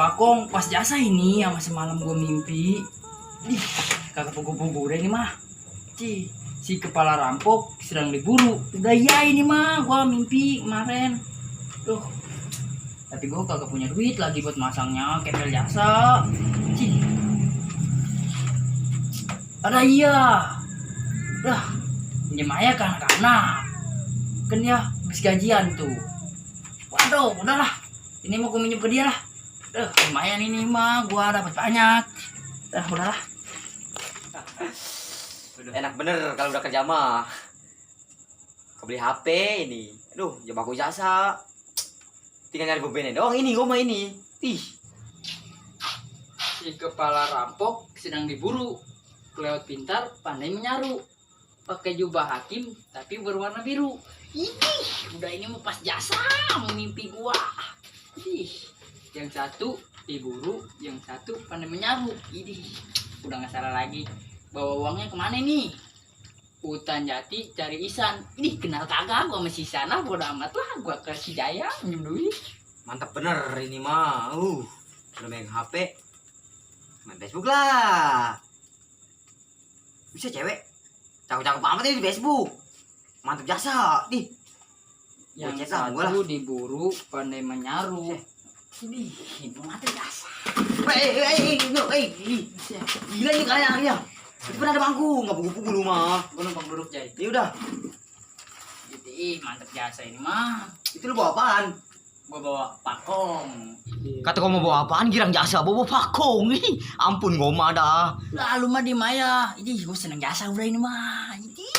Pak Kong, pas jasa ini sama semalam gue mimpi. Ih, kagak pugu-pugu udah ini mah. Si kepala rampok sedang diburu. Udah iya ini mah, gue mimpi kemarin. Tuh, tapi gue kagak punya duit lagi buat masangnya kepel jasa. Cih, ada iya. Dah, pinjam aja kan ya habis gajian tuh. Waduh, udahlah. Ini mau gue minjem ke dia lah. Lumayan ini mah gua dapat banyak. Udahlah. Enak bener kalau udah kerja mah. Kebeli HP ini. Aduh, jam aku jasa. Tinggal nyari bebennya doang ini, gua mah ini. Ih. Si kepala rampok sedang diburu. Kelewat pintar, pandai menyaru. Pakai jubah hakim tapi berwarna biru. Ih, udah ini mau pas jasa mimpi gua. Ih. Yang satu diburu, yang satu pandai menyaru. Ini udah nggak salah lagi. Bawa uangnya kemana nih? Hutan Jati cari Isan. Ini kenal kagak gua masih sana, bodo amat lah. Gua ke si Jaya minjem duit. Mantap bener ini mah. Udah main HP. Main Facebook lah. Bisa cewek. Cakep-cakep amat ini di Facebook. Mantap jasa. Nih. Yang satu diburu pandai menyaru. Ini mati jasa. Gila ini kalian ya. Itu pernah ada bangku, nggak pugu-pugu lu mah. Gue numpang duduk Jai. Ya udah. Jadi mantep jasa ini mah. Itu lu bawa apaan? Gue bawa pakong. Kata kau mau bawa apaan? Girang jasa bawa pakong. Ampun gua mah dah. Lalu mah di Maya. Ini gue seneng jasa udah ini mah. Ini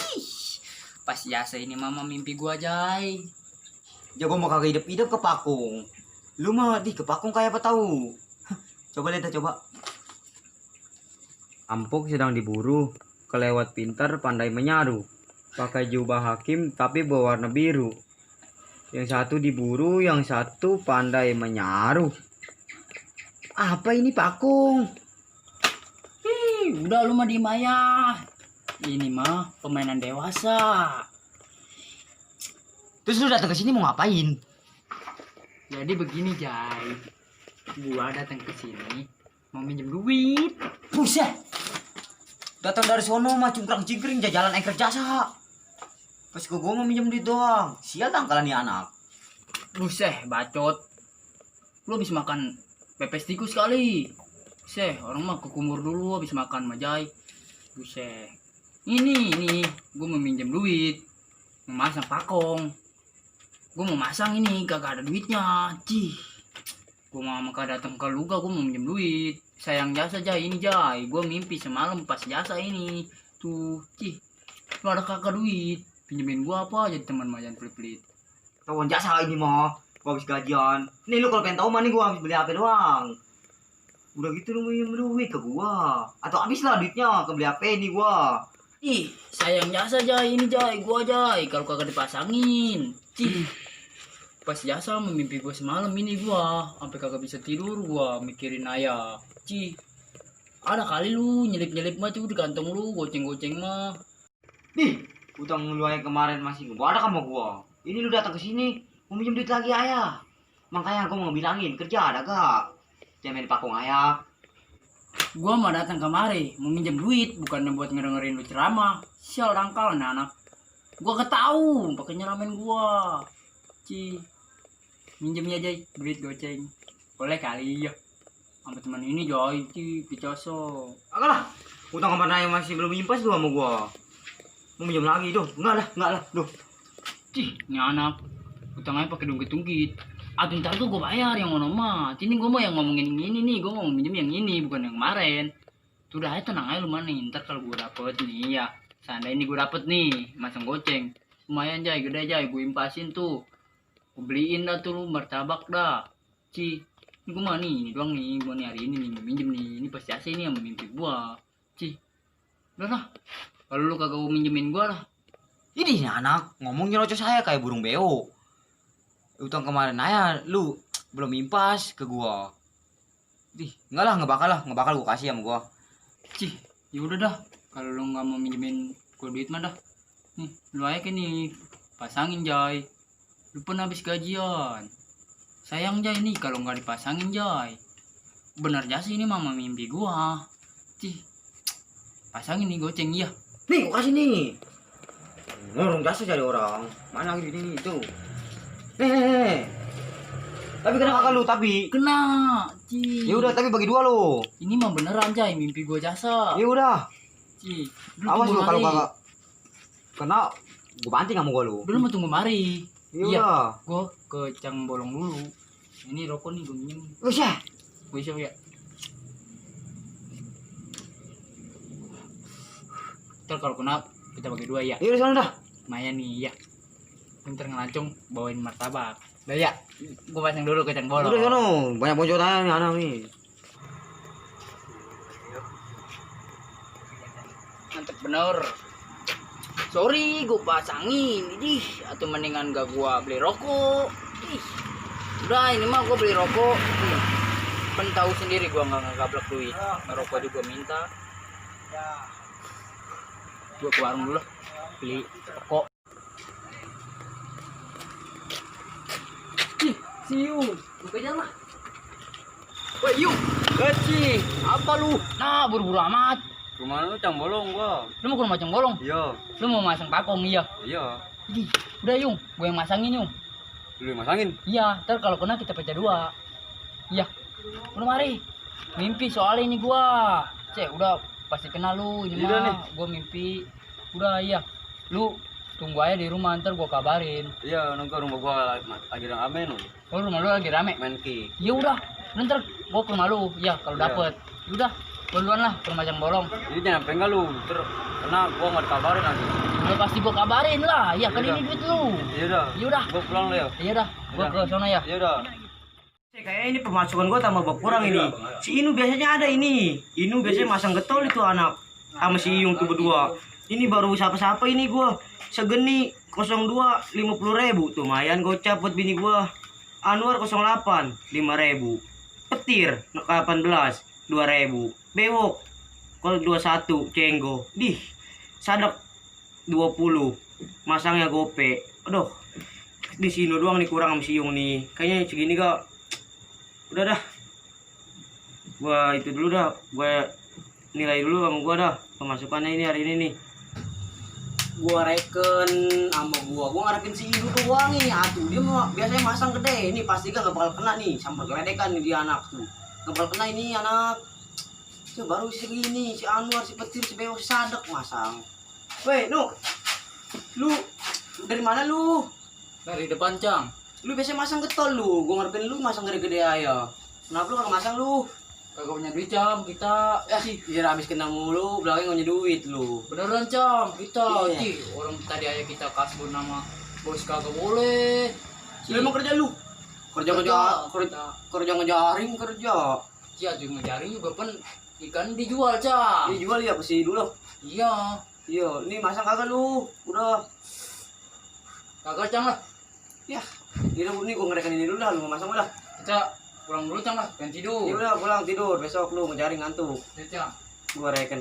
pas jasa ini mama mimpi gue Jai. Ya gua mau kagak hidup-hidup ke pakong. Lu mah di ke pakong kayak apa tahu? Coba lihat coba. Ampuk sedang diburu, kelewat pintar pandai menyaru. Pakai jubah hakim tapi berwarna biru. Yang satu diburu, yang satu pandai menyaru. Apa ini pakung? Udah lu mah di Maya. Ini mah permainan dewasa. Terus lu datang ke sini mau ngapain? Jadi begini Jai, gua datang ke sini mau minjem duit. Buset. Datang dari sono mah cungkrang-cingkring jajalan engkrek jasa. Pas ke gua mau minjem duit doang. Sial tangkalan nih anak. Buset, bacot. Lu habis makan pepes tikus kali. Buset, orang mah kekumur dulu habis makan mah Jai. Buset. Ini gua mau minjem duit. Mau masang pakong. Gue mau masang ini kagak ada duitnya. Gue mau datang ke lu gue mau minjem duit. Sayang jasa Jai ini Jai. Gue mimpi semalam pas jasa ini. Tuh, lu ada kagak duit. Pinjemin gue apa jadi teman majan pelit-pelit. Kawan jasa ini mah. Gue habis gajian. Nih lu kalau pengen tahu mah nih gue habis beli HP doang. Udah gitu lu minjem duit ke gua. Atau habis lah duitnya ke beli HP nih gua. Sayang jasa Jai ini Jai. Gue Jai kalau kagak dipasangin. Pas jasa memimpi gue semalam ini gua sampai kagak bisa tidur gua mikirin ayah. Ada kali lu nyelip-nyelip mah tuh di kantong lu goceng-goceng mah. Utang lu yang kemarin masih gua ada sama gua. Ini lu datang ke sini mau minjem duit lagi ayah. Makanya gua mau bilangin kerja ada gak? Jangan main pakung ayah. Gua mah datang kemari mau minjem duit bukannya buat ngedengerin lu ceramah. Sial dangkal anak. Gua ketahu pakai nyeramain gua. Minjemnya Jai duit goceng. Boleh kali ya. Sama teman ini Jai, Picasso. Agak lah. Utang kemarin ayah masih belum impas tuh sama gua. Mau minjem lagi tuh. Enggak lah. Duh. Ini anak. Utangnya pakai dungkit-dungkit. Aduh ntar tuh gua bayar yang ngono mah. Ini gua mau yang ngomongin ini nih. Gua mau minjem yang ini bukan yang kemarin. Tuh dah tenang aja lu mana nih. Ntar kalau gua dapet nih ya. Seandainya ini gua dapet nih. Masang goceng. Lumayan Jai, gede Jai. Gua impasin tuh. Gua beliin dah tuh lu martabak dah. Ini gua mah nih. Ini doang nih. Gua nih hari ini nih. Minjem nih. Ini pasti asli nih yang mimpi gua. Udah lah. Kalau lu kagak mau minjemin gua lah. Ini anak ngomong nyerocos saya kayak burung beo. Utang kemarin ayah lu belum impas ke gua. Enggak bakal gua kasih sama gua. Ya udah dah. Kalau lu nggak mau minjemin gua duit mah dah. Nih, lu aja kan nih pasangin Jai. Lu pun habis gajian. Sayang Jai nih kalau nggak dipasangin Jai. bener aja sih ini mama mimpi gua. Cih, pasangin nih goceng iya. Nih, gua kasih nih. Ngurung jasa cari orang. Mana ini itu. Nih. Tapi kena kakak lu tapi. Kena, Cih. Ya udah, tapi bagi dua lo. Ini mah beneran Jay, mimpi gua jasa. Ya udah. Cih, Awas lu kalau kakak kena gua banting sama gua lu. Dulu mau tunggu mari. Ya Iya, udah. gua ke Cang Bolong dulu. Ini rokok nih gua minjem. Wes ya. Gua isep ya. Ntar kalau kena kita bagi dua ya. Ya udah sana dah. Lumayan nih ya. Ntar ngelancong bawain martabak. Udah ya, gua pasang dulu ke Cang Bolong. Udah sana, banyak boncotannya nih anak nih. Mantep bener. Sorry, gua pasangin. Idih, atau mendingan gak gua beli rokok. Ih. Udah, ini mah gua beli rokok. Kan tahu sendiri gua nggak ngagablek duit. Ngerokok juga minta. Gua ke warung dulu beli rokok. Ih, si Yung, buka jalan lah. Woi Yung, Kecil. apa lu? Nah, buru-buru amat. Kemana lu Cang Bolong gua? Lu mau ke rumah Cang Bolong? Iya. Lu mau masang pakong iya? Iya. Ih, udah Yung, gua yang masangin Yung. Lu yang masangin? Iya, ntar kalau kena kita pecah dua. Iya, udah mari. Mimpi soal ini gua. Cek, udah pasti kenal lu ini Iya mah. nih. Gua mimpi. Udah iya. Lu tunggu aja di rumah ntar gua kabarin. Iya, nunggu rumah gua lagi rame lu. Oh, rumah lu lagi rame. Main ki. Ya udah, ntar gua ke rumah lu. Iya, kalau Iya. dapet. Udah, duluan lah ke rumah Cang Bolong. Jadi jangan sampai enggak lu. Karena gua nggak dikabarin lagi. Udah pasti gua kabarin lah. Iya, kan Iya. ini duit lu. Iya udah. Ya udah. Gua pulang lu ya. Iya dah, gua Iya. ke sono ya. Iya udah. Kayaknya ini pemasukan gua tambah berkurang ini. Si Inu biasanya ada ini. Inu biasanya masang getol itu anak sama si Iyung tuh berdua. Ini baru siapa-siapa ini gua. Segeni 02 50.000 tuh lumayan gocap buat bini gua. Anwar 08 5.000. Petir 18 2.000. Bewok kalau 21 Cenggo. Dih. Sadak 20. Masangnya gope. Aduh. Di sini doang nih kurang sama si Iyung nih. Kayaknya segini gak. Udah dah, gua itu dulu dah, gua nilai dulu sama gua dah pemasukannya ini hari ini nih. Gua reken sama gua ngarekin si Ibu doang nih, atuh dia biasanya masang gede, ini pasti kan gak bakal kena nih, sampai geledekan nih dia anak tuh, gak bakal kena ini anak. Tuh baru segini, si Anwar, si Petir, si Beo, si Sadek masang. Weh, lu dari mana lu? Dari depan, Cang. Lu biasanya masang getol lu, gua ngarepin lu masang gede-gede aja. Kenapa lu kagak masang lu? Kagak punya duit, Cang. Kita Sih, biar habis kena mulu, belakang nggak punya duit lu. beneran, Cang. Kita Iya. Cih, orang tadi aja kita kasbon nama bos kagak boleh. Lu emang kerja lu? Kerja ngejaring kerja. Iya, tuh ngejaring juga kan ikan dijual, Cang. Ini jual ya pasti dulu. Iya. Iya, ini masang kagak lu? Udah. Kagak, Cang lah. Ya, ini gua ngerekan ini dulu dah, lu mau masang udah. Kita pulang dulu, Cang lah. Pengen tidur. Ya udah pulang tidur, besok lu ngejaring ngantuk. Ya, Cang. Gua reken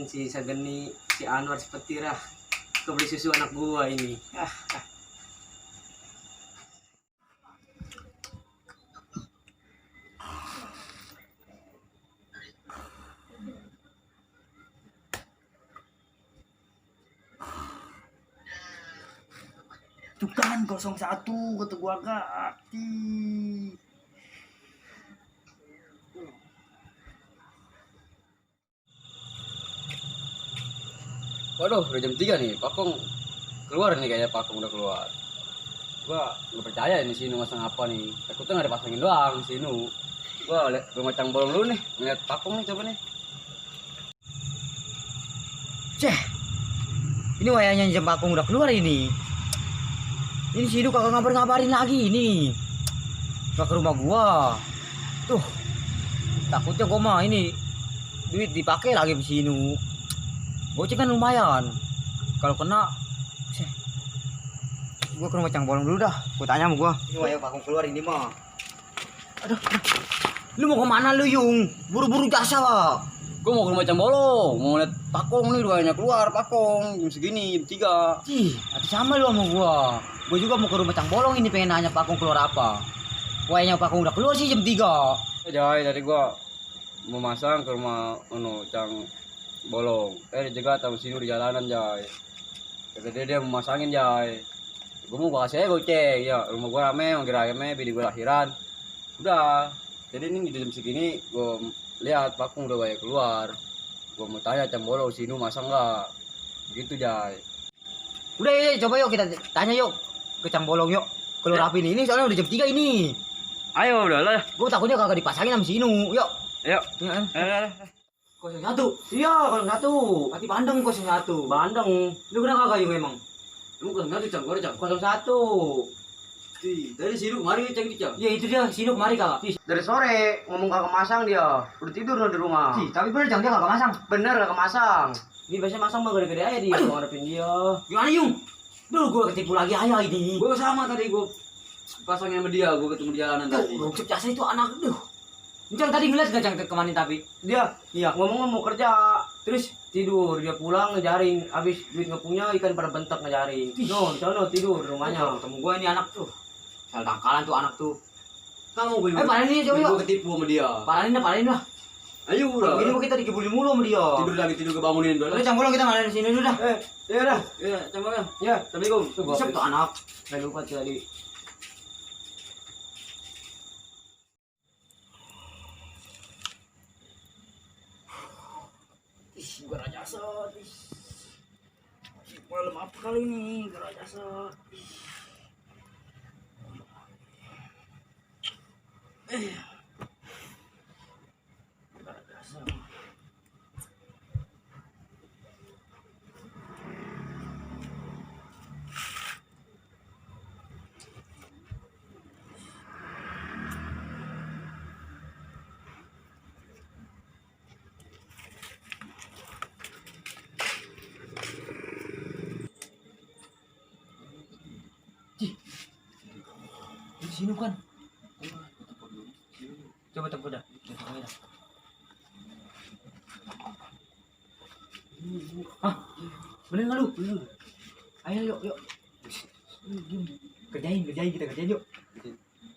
si Sageni, si Anwar, si Petir ah. Gua beli susu anak gua ini. Tuh kan 01 kata gua agak aktif. Waduh, udah jam 3 nih. Pakong keluar nih kayaknya Pakong udah keluar. Gua nggak percaya ini si Inu masang apa nih. Takutnya nggak dipasangin doang si Inu. Gua liat rumah Cang Bolong dulu nih. Ngeliat Pakong nih coba nih. Ceh. Ini wayangnya jam Pakung udah keluar ini. Ini si Idu kagak ngabarin lagi ini. Gak ke rumah gua. Tuh. Takutnya gua mah ini duit dipakai lagi si Inu. Goceng kan lumayan. Kalau kena gua ke rumah Cang Bolong dulu dah. Gua tanya sama gua. Ini wayang Pakung keluar ini mah. Aduh. Lu mau kemana lu Yung? Buru-buru jasa lah. Gua mau ke rumah Cang Bolong, mau liat Pakong nih duanya keluar Pakong jam segini jam 3. Ih, hati sama lu sama gua. Gua juga mau ke rumah Cang Bolong ini pengen nanya Pakung keluar apa. Wayangnya Pakung udah keluar sih jam 3. Jai tadi gua mau masang ke rumah cang bolong. Dijegat sama sinu di jalanan jay. Kata dia mau masangin jay. Gue mau kasih goceng ya, rumah gue rame, manggil rame, bini gue lahiran. Udah. Jadi ini di jam segini gue lihat pakung udah banyak keluar. Gue mau tanya cang bolong sinu masang nggak? Gitu jay. Udah ya, coba yuk kita tanya yuk ke Cang Bolong yuk. Kalau rapi ini soalnya udah jam 3 ini. Ayo udahlah. Gue takutnya kagak dipasangin sama si Inu. Yuk. Ayo. 01. Iya, 01. Hati Bandeng 01. Bandeng. Lu kena kagak yung emang? Lu kan nggak cang gue cang. 01. Dari sini kemarin cang itu cang. Ya itu dia, si Inu kemari kagak? Dari sore ngomong kagak masang dia. Udah tidur di rumah. Tapi bener Cang dia kagak masang. Bener kagak masang. Ini biasanya masang mah gede-gede aja dia, mau ngarepin dia. Gimana Yung? Duh, gue ketipu lagi ayah ini. Gue sama tadi gue pasangin sama dia, gue ketemu di jalanan tadi. Tuh, jasa itu anak, duh. Cang tadi ngeliat gak Cang kemarin tapi? Dia Iya. ngomong mau kerja, Terus tidur, dia pulang ngejaring, habis duit nggak punya ikan pada bentak ngejaring. No, di sana tidur di rumahnya. ketemu gue ini anak tuh. Sel tangkalan tuh anak tuh. Kamu gue. Parahin ini coba yuk. Gue ketipu sama dia. Parahin lah. Ayo udah. Gini mau kita dikibulin mulu sama dia. Tidur lagi tidur kebangunin dulu. Udah Cang Bolong kita ngadain sini dulu dah. Ya udah. Ya, coba kan. Ya, assalamualaikum. Siap tuh anak. Saya lupa tadi. Gue raja sot. Malam apa kali ini? Gue raja sot. Di sini kan. Coba tepuk dah. Ah, bener nggak lu? Ayo yuk. Kerjain kita yuk.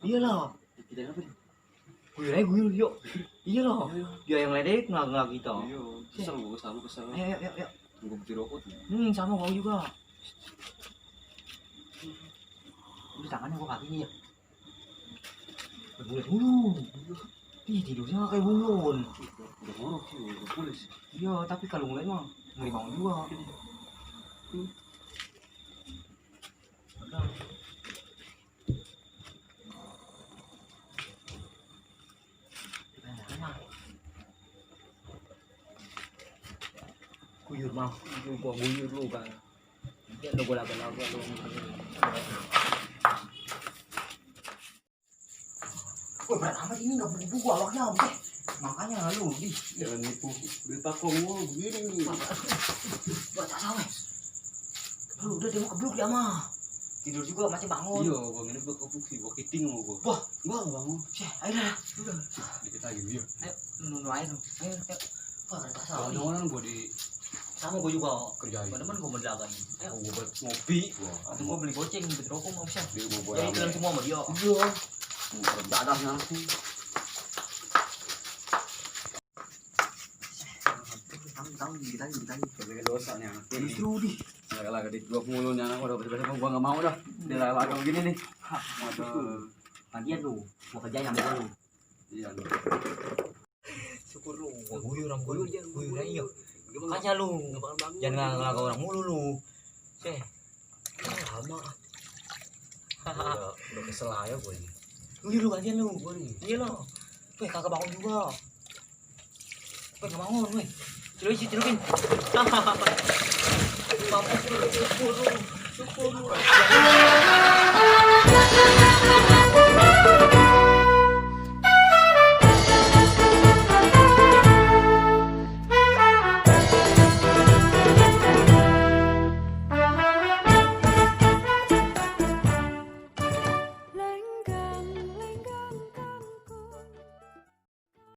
Iyalah. Kita apa nih? Guyur yuk. Iyalah. Dia yang ledek nggak kita. Iya, kesel gue sama kesel. Ayo. Gue beli rokok tuh. Sama kau juga. Udah tangannya gua kakinya ya. Berbulan dulu. Ih tidurnya nggak kayak bunglon. Udah ngorok sih, udah pulis. Iya tapi kalau ngeliat mah ngeri bangun juga. Udah. Guyur mah, gua guyur lu kan. Ya lo bola lu. Wah berat amat ini nggak buku awaknya oke. Makanya lu di Jangan nipu. Beli pakong lu begini. baca sawe. Lu udah dia mau kebluk dia mah. Tidur juga masih bangun. Iya, gua nginep gua kebuk sih, gua kiting lu gua. Wah, Gua nggak bangun. ayo dah. Udah. Dikit lagi yuk. Ayo, nunggu air. Ayo. Wah, ada sawe. Jangan gua di Sama gua juga kerjain. teman gua mau dagang. Ayo, Gua buat ngopi gua. atau gua beli goceng, beli rokok mau bisa. Di rumah gua Jadi rame. kalian semua sama dia. Iya. Mau dadah nanti. Tahu kita. Sebagai dosa nih anak ini. Justru di. Lah di gua mulu nih anak gua udah gua enggak mau dah. Dia lah begini nih. Waduh. Bagian lu, mau kerjain sama lu. Iya lu. Syukur lu, guyur aja. Makanya lu, jangan ngelakuin orang mulu lu. Lama. Udah kesel aja gua ini. Guyur lu gantian lu. Iya lo. Kagak bangun juga. Nggak bangun, weh. Celupin. Mampus lu, syukur lu.